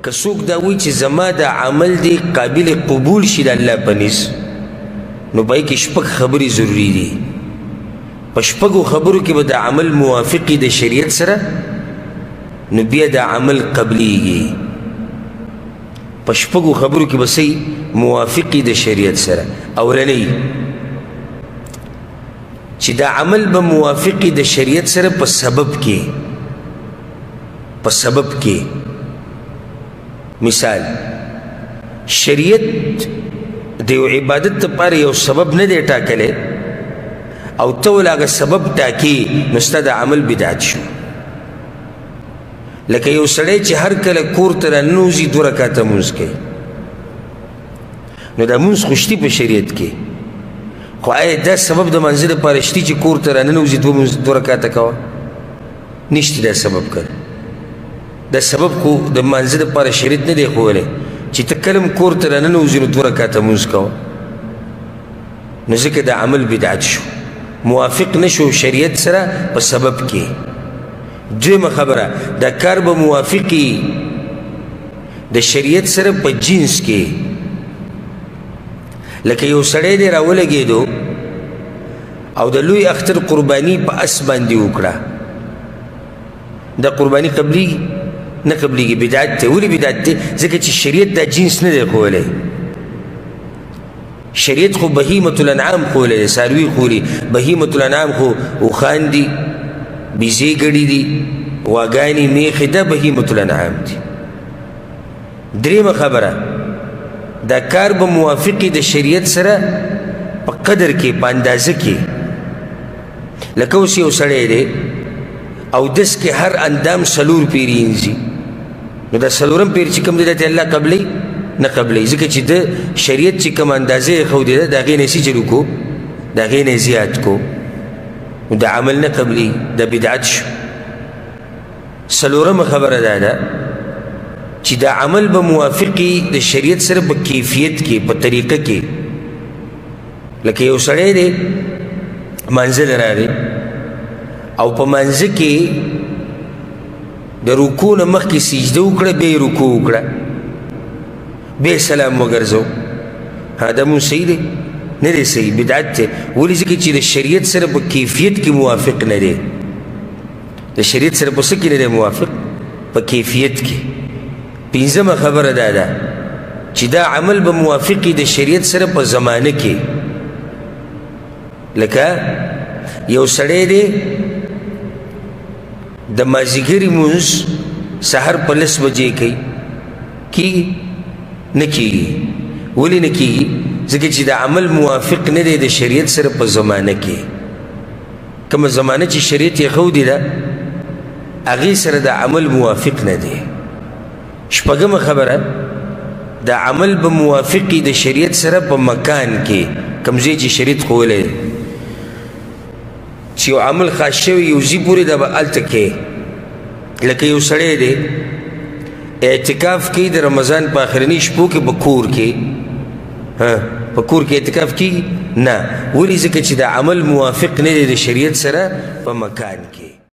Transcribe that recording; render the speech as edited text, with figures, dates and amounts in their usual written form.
که څوک دا وایي چې زما دا عمل دی قابل قبول شي د الله په نیز، نو په هغې کې شپږ خبرې ضروري دي. په شپږو خبرو کې به د عمل موافقي د شریعت سره، نو بیا د عمل قبلیږي. په شپږو خبرو کې به صحیح موافقي د شریعت سره. اولنی چې دا عمل به موافقي د شریعت سره په سبب کې، په سبب کې. مثال، شریعت د یو عبادت لپاره یو سبب نه دی ټاکلی او ته ول هغه سبب ټاکې، نو ستا د عمل بدعت شو. لکه یو سړی چې هر کله کور ته راننوځي دوه رکعته لمونځ کوي، نو دا لمونځ خو شتي په شریعت کې، خو آیا دا سبب د لمانځه لپاره شتي چې کور ته راننوځي دوه رکعته کوه؟ نشته دا سبب. که دا سبب خو د لمانځه لپاره شریعت نه دی ښوولی چې ته کله هم کور ته راننوځي نو دوه رکعته لمونځ کوه، نو ځکه دا عمل بدعت شو، موافق نه شو شریعت سره په سبب کې. دویمه خبره، دا کار به موافقي د شریعت سره په جنس کې. لکه یو سړی دی راولګېدو او د لوی اختر قرباني په اس باندې وکړه، دا قرباني قبلیږي؟ نه قبلیږي، بدعت دی. ولې بدعت دی؟ ځکه چې شریعت دا جنس نه دی ښوولی. شریعت خو بهیمة الانعام ښوولی دی، څاروي ښوولي. بهیمة الانعام خو اوښان دي، بیزې ګړي دي، غواګانې، میښې، دا بهیمة الانعام دي. درېیمه خبره، دا کار به موافقي د شریعت سره په قدر کې، په اندازه کې. لکه اوس یو سړی دی او دس کې هر اندام څلور پیرې اینځي، نو دا څلورم پیر چې کوم دی دا ته الله قبلوي؟ نه قبلوي، ځکه چې د شریعت چې کوم اندازه یې ښودې ده د هغې نه یې څه چل وکړو، د هغې نه یې زیات کړو، نو دا عمل نه قبلوي، دا بدعت شو. څلورمه خبره دا ده چې دا عمل به موافقي د شریعت سره په کیفیت کې، په طریقه کې. لکه یو سړی دی مانځه له راغی او په مانځه کې د رکوع نه مخکې سجده وکړه، بیا یې رکوع وکړه، بیا یې سلام وګرځو، ها دا مونځ صحیح دی؟ نه دی صحیح، بدعت دی. ولې؟ ځکه چې د شریعت سره په کیفیت کې موافق نه دی. د شریعت سره په څه کې نه دی موافق؟ په کیفیت کې. پنځمه خبره دا ده چې دا عمل به موافقي د شریعت سره په زمانه کې. لکه یو سړی دی د مازیګري لمونځ سهار په 10 بجې کوي، کیږي؟ نه کیږي. ولې نه کیږي؟ ځکه چې د عمل موافق نه دی د شریعت سره په زمانه کې. کومه زمانه چې شریعت یې ښودې ده هغې سره د عمل موافق نه دی. شپږمه خبره، د عمل به موافقي د شریعت سره په مکان کې، کوم ځای چې شریعت ښوولی دی چې یو عمل خاص شوی یو ځای پورې دا به هلته کوې. لکه یو سړی دی اعتکاف کوي د رمضان په آخرني شپو کې په کور کې، په کور کې اعتکاف کیږي؟ نه. ولې؟ ځکه چې د عمل موافق نه دی د شریعت سره په مکان کې.